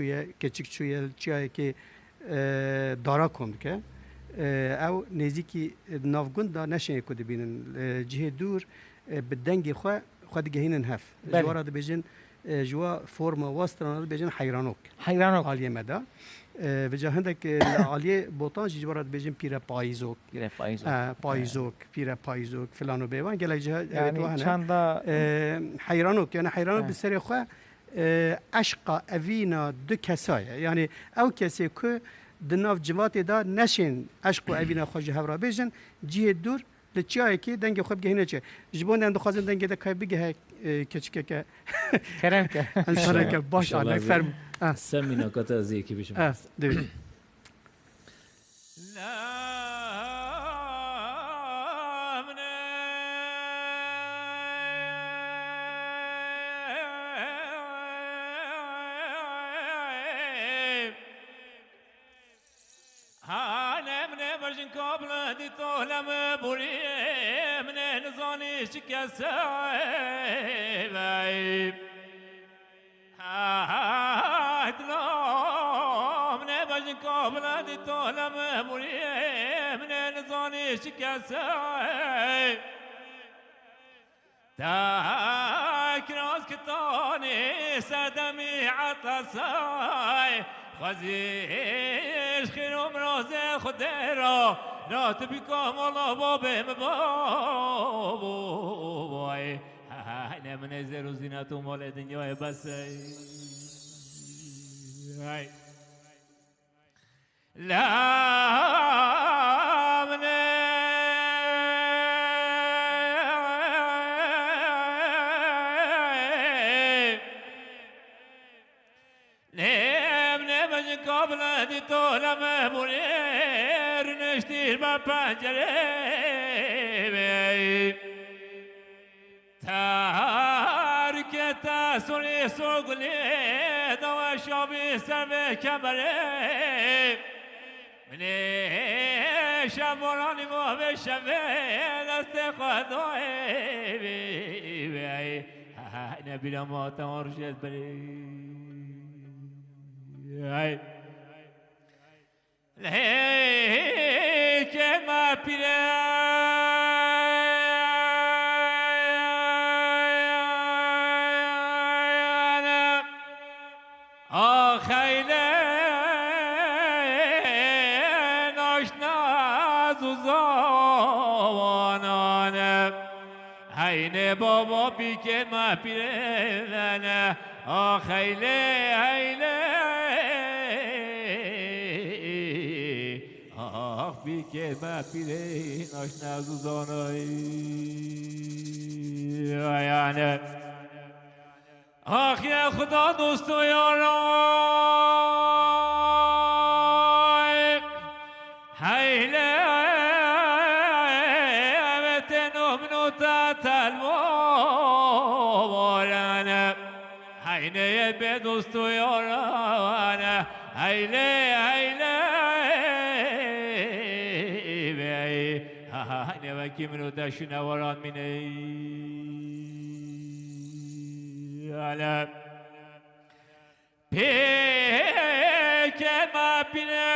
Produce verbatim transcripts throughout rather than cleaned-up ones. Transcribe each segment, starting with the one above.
çûye, keçik çûye, li çiyayekê, e, dara kom dike. E, ew nêzîkî, e, nav gund de neşên ku dibînin. E, cihê dûr, e, bi dengê xwe, xwe digehînin hev. Ji Belê. we re dibêjin, e, ji we forma we strana dibêjin heyranok. Heyranok. Aliyê me de. E, vêca hindek, e, li aliyê Botan jî ji we re dibêjin pîre payîzok. Pîre payîzok. E, payîzok, pîre payîzok, filan û bêvan. Gelek cih-, Yani evet, wa hene. çanda E, heyranok, yani heyranok He. bi serê xwe, e, eşqa evîna du kesa ye. Yani ew kesê ku di nav civatê de neşên eşq û evîna xwe ji hev re bêjin, cihê dûr li çiyayekê dengê xwe bigihîne çi. Ji bo ne em dixwazin dengê de kay bigihe, e, keçikeke. Kerem ke. Ensaneke baş İnşallah alek zî. ferm. Ha. Semîna kata zî ekî bişim. Ha, dûr. Hane mine bejin kabla di tohle me burî, mine nizanî şikese vey. Hane bejin kabla di tohle me burî, mine nizanî şikese. Tek raz kitanê sedemî etesay, xwezî ji xêr û mirazê Xwedê ra, ra tu bî kamala babê min babo. Heyne min ê zêr û zînet û malê dinyayê bes ey. Hey. Lamne. Nêm nêm ji kabla di tola me bûrê, rûniştî be pencerê. Terke te sorê sorgulê, dawa şabî ser vê kemerê. Minê şev boranî bo vê şevê, destê xwe doyê vê, vê. Ne bîra ma te arşet berê. Hey. Lê ke me pîre axeyle naşna zuzanan. Heynê baba bîkê me pîrê vene, ax heylê, heylê. Ax bîkê me pîrê naşna zuzanay. Ayane. Ax ya Xuda dosto yaray. Heyle evete nomno ta talbo borane. Heyneye be dosto yarane. Heyle, heyle be. Heyne vekî min û deşine waran mîney. Alem. Pêke me pîre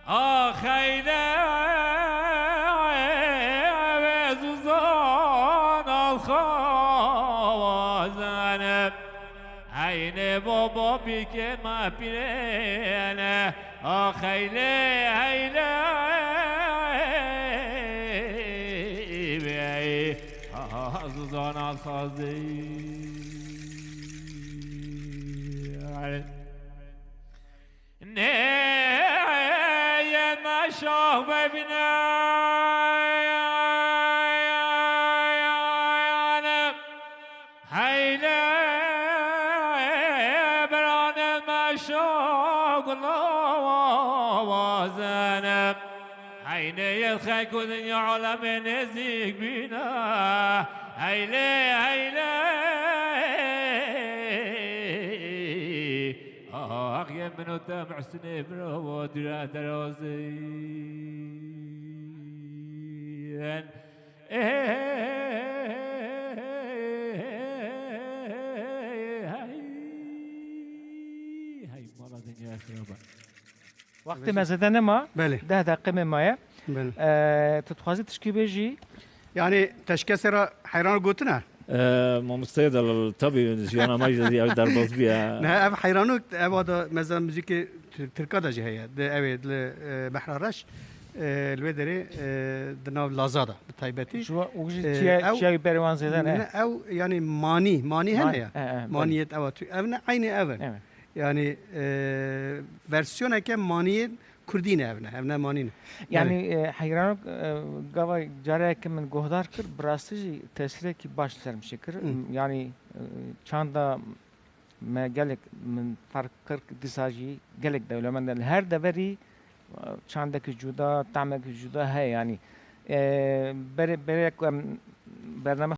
axeyle ve zuzan alxazane. Heynê baba bîkê me pîrêne. Ax heylê, heylê bey. Ax zuzana sazî. Neye me şax bevîne. Heyle beranê me şogulazene. Heynê yê xelk û dinya alemê nêzîk bîne. Heyle, heyle. Ax yê min û te Muhsinê bira wa dûre derazê. Hey, hey, mala dinya xiraba. Wextê me zêde nema. Belê. Deh deqe me maye. Belê. Ee, tu dixwazî tişkî bêjî? Yani teşkesê ra heyran gotine? Ee, mamoste Delal, tabii jiyana me jî ev derbas bûye. Ne, ev heyranok, ev ada mesela müzikê Tir-, Tirka da jî heye. De ev ê li, e, Behra Reş, e, li wê derê, e, di nav Laza da, bi taybetî. Ji wa-, û jî E, çiya, ew, çiya wî berê wan zêde ne? Ne, ew, yani manî, manî hene ya. He, he, Maniyê ew tu, ev ne, eynî ev in. Evet. Yani, e, versiyoneke maniyê Kurdî ne ev ne, ev ne manî ne. Yani, Belê. e, heyranok, e, gava careke min guhdar kir, bi rastî jî tesirekî baş li ser min çêkir. Hı. Yani, e, çanda me gelek min ferq kir, dîsa jî gelek dewlemend e. Li her deverî, e, çandekî cuda, tamekî cuda heye yani. E, berê, berê ku em bername